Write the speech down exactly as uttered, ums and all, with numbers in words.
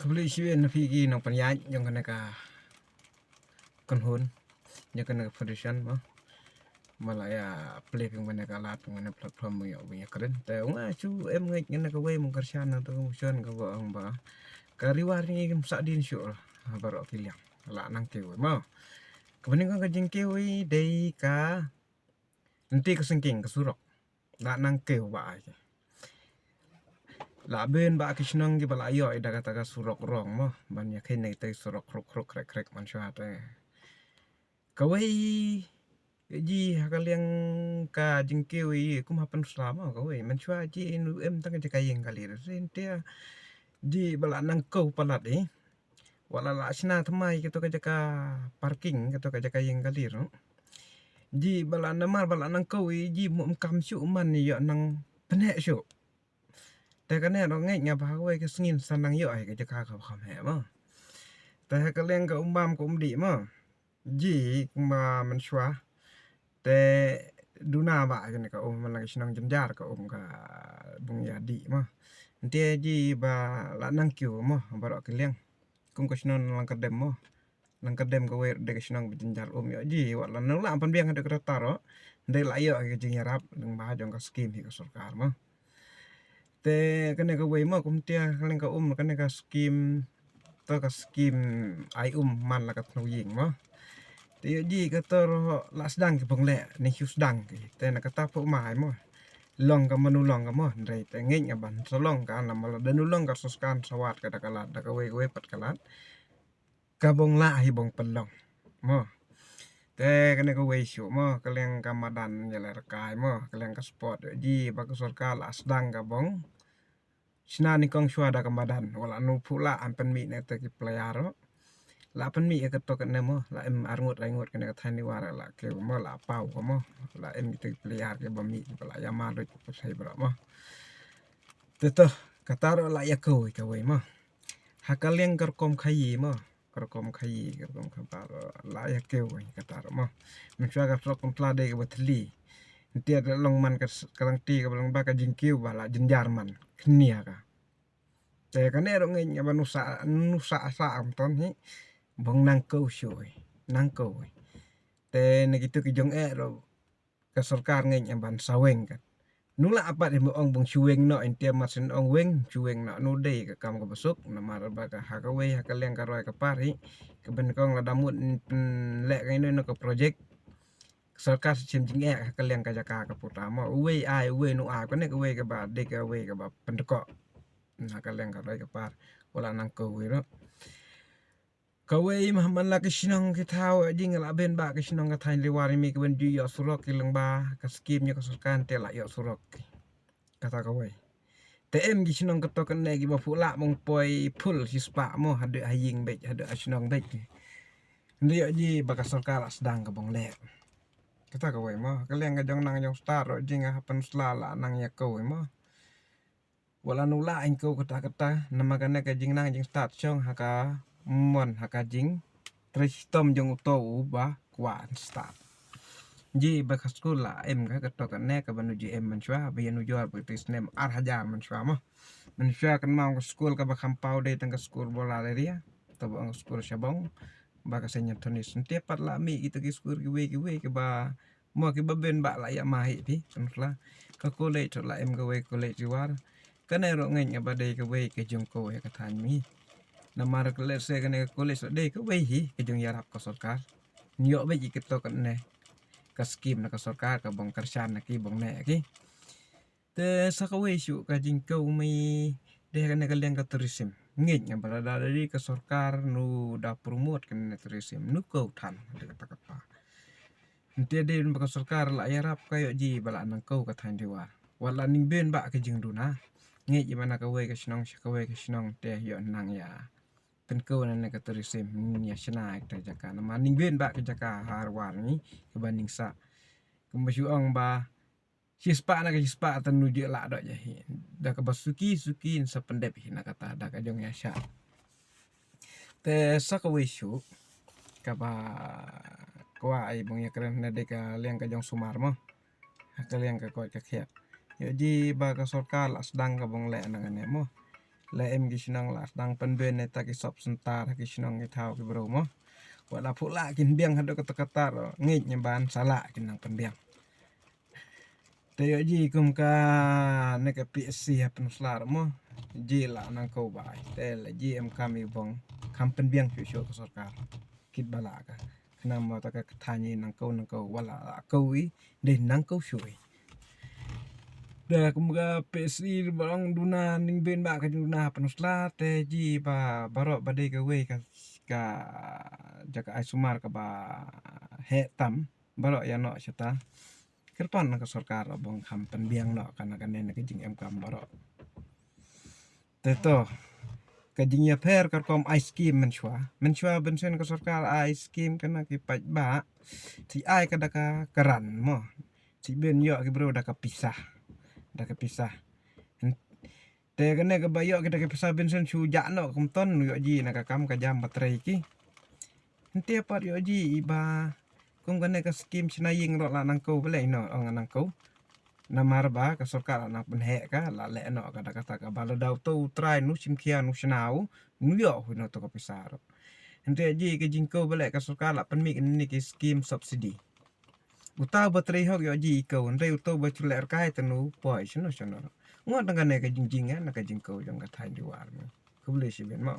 Khublei shibun na phi ki nongpynïaid jong kane ka kynhun, jong kane ka foundation mo. Ba la ïa plie pynban ka lad pynban platform mo, ïa u ba ïa kren. Te nga shu em ngeit ngan kawei mo kyrshan na to ka motion kaba ong ba ka Ri War ngi kim sah dien shuh baroh ki liang. La nang kiew mo. Kaba nyngkong ka jingkiew dei ka lynti ka syngkien ka surok. La nang kiew ba ai. La bun ba ki shnong kiba la ïoh ïa da kata ka surok rong mo. Ban ïa khein na kita ki surok khruk khruk khrek khrek mynshuwa te. Kawei ji ha ka liang ka jingkiew i kum ha Pynursla mo kawei. Mynshuwa ji inu em tang ka jaka ïing ka lir. Rin te ji ba la nang kiew palat i. Wat la la shna thymmai kato ka jaka parking, kato ka jaka ïing ka lir. Ji ba la namar ba la nang kiew i ji mo kam shuh man ïoh nang pynheh shuh. Te kane ruh ngeit nga ba ha kawei ka sngi sa nang ïoh ïa ka jaka kaba kham heh mo. Te ha ka liang ka um bam ka um dih mo. Ji kumba mynshuwa. Te duna ba kane ka um man la ka shnong jynjar ka um ka bung ïa dih mo. Te ji ba la nang kiew mo baroh ki liang. Kum ka shnong Langkyrdem mo. Langkyrdem kawei de ka shnong ba jynjar um ïoh ji wat la nang la pynbiang de ka rata ruh. Dei la ïoh ka jingïarap lyngba jong ka skim hi ka sorkar mo. Te kane kawei mo kumta ka liang ka um kane ka skim to ka skim ai um man la ka thnu ïing mo. Te ïoh ji kato ruh la sdang ki bong leh ni shu sdang ki. Te na kata phu mai mo. Long ka manu long ka mo. Ndrei te ngeit nga ban sa long ka na ma la da nu long ka sos kan sa wat ka da ka lad da kawei kawei pat ka lad. Ka bong lah hi bong pynlong mo. Te kane kawei shuh mo ka liang ka madan ïa la rkai mo ka liang ka spot ji ba ka sorkar la sdang ka bong. Shna nyngkong shuwa da ka madan wat la nu phu la am pynmih ne te ki player ruh. La pynmih ïa kato kane mo la em arngut raingut kane ka thaiñ Ri War la kiew mo la paw ka mo. La em ite ki player kiba mih kiba la ïa mar ruh kiba sai bro mo. Te to kata ruh la ïa kiew kawei mo. Ha ka liang ka rukom khaïi mo. Ka rukom khaïi ka rukom khabar la ïa kiew kata ruh mo. Mynshuwa ka surok Pynursla dei kaba thli. Ntiat long man ka s- ka rangti kaba long ba ka jingkiew ba la jynjar man khnia ka. Te kane ruh ngeit nga ba nusa nusa sa am ton hi. Bong nang kiew shuh nang kiew. Te na kitu ki jong eh ruh ka sorkar ngeit nga ban sa weng ka. Nu la apat hi mo ong bong shu weng noh in tiam mar syn ong weng shu weng noh nu dei ka kam kaba suk namar ba ka ha kawei ha ka liang ka roi ka par hi. Ka ben kong la da mut pynleh ka ino ino ka project. Ka sorkar sa chim jingeh ha ka liang ka jaka ka puta mo uwei ai uwei nu ai kane kawei kaba dei kawei kaba pyndkoh. Na ka liang ka roi ka par. Wat la nang kiew ruh. Kawei ma man la ki shnong ki thaw jing la ben ba ki shnong ka thaiñ Ri War mi ka ben ju ïoh surok ki lyngba ka skim ïa ka sorkar te la ïoh surok. Kata kawei. Te em ki shnong kato kane kiba phu la bong poi phul shispah mo haduh ha ïing beit haduh ha shnong beit. Nda ïoh ji ba ka sorkar la sdang ka bong leh. Kata kawei mo ka liang ka jong nang jong stad ruh jing ha Pynursla la nang ïa kawei mo. Wat la nu la ing kiew kata kata namar kane ka jingnang jingstad shong ha ka mon ha ka jingtrei shitom jong uto uba kwah stad. Ji ba ka skul la em ka kato kane kaba nu ji em mynshuwa ba ïa nu jor ba ïa snem ar hajar mynshuwa mo. Mynshuwa kan ma ka skul kaba kham paw dei tang ka skul Bola Leria. To ba ong ka skul Shabong ba ka Saint Anthony's nte pat la mih kita ki skul kiwei kiwei kaba mo kiba ben ba la ïa ma hi phi Pynursla. Ka college to la em kawei college Ri War. Kane ruh ngeit nga ba dei kawei ka jong kawei ka thaiñ mi. Namar ka let's say kane ka college to dei kawei hi ka jong ïarap ka sorkar. Nïoh beit ïa kito kane ka skim na ka sorkar ka bong kyrshan na ki bong ne ki. Te sa kawei shuh ka jingkiew mi dei kane ka liang ka tourism. Ngeit nga ba la da dei ka sorkar nu da promote kane tourism nu kiew than dei kata kata. Nte dei ba ka sorkar la ïarap ka ïoh ji ba la nang kiew ka thaiñ Ri War. Wat la ning ben ba ka jingduna. Ngeit ji ba na kawei ka shnong sha kawei ka shnong te ïoh nang ïa pynkiew na ne ka tourism ning ïa shna ïa ka jaka namar ning ben ba ka jaka ha Ri War ni kaba ning sa. Kumba shu ong ba shispah na ka shispah te nu ji la dok ja hi. Da kaba suki suki sa pyndep hi na kata da ka jong ïa sha. Te sa kawei shuh kaba kwah ai bong ïa kren na dei ka liang ka jong sumar mo. Ha ka liang ka koit ka khiat. Ïoh ji ba ka sorkar la sdang ka bong leh na kane mo. La em ki shnong la dang pynbiang ne ta ki sop sentar ha ki shnong ki thaw ki bro mo. Wat la phuh la kin biang haduh kata kata ro ngeit nyeban sala kin nang pynbiang. Te yo ji kum ka ne ka P S C ha Pynursla mo. Ji la nang ko bai. Te la ji em kam i bong kam pynbiang shu shu ka sorkar. Kit bala ka. Khnang mo ta ka thani nang ko nang ko wala ko i dei nang ko shu i. Da kum ka P S C ba long duna ning ben ba ka duna ha Pynursla te ji ba barok ba dei ka wei ka ka jaka ai sumar ka ba he tam barok ya no shata. Kyrpan na ka sorkar bong kham pynbiang no kana kane na ka jing em kam barok. Te to ka jing ya pher ka kom ai skim menshwa menshwa bensen ka sorkar ai skim kana ki paj ba ti ai ka da ka karan mo. Ti ben yo ki bro da ka pisa da ka pisa. Te kane ka ba yo ki da ka pisa bensen shu ja no kum ton yo ji na ka kam ka jam ba trei ki. Nte pat yo ji i ba kum kane ka skim chna ying ro la nang ko bele no ong nang ko. Namar ba ka sorkar nang pynhek ka la le no ka da ka ta ka ba la dau to trai nu sim khia nu chna u nu yo hu no to ka pisa ro. Nte ji ka jing ko bele ka sorkar la pynmih ni ki skim subsidy. Uta ba trei hok yo ji i ko nte uta ba chule rkai tenu poi chno chno. Ngot nang kane ka jing jing na ka jing ko jong ka thai di war. Khublei shibun mo.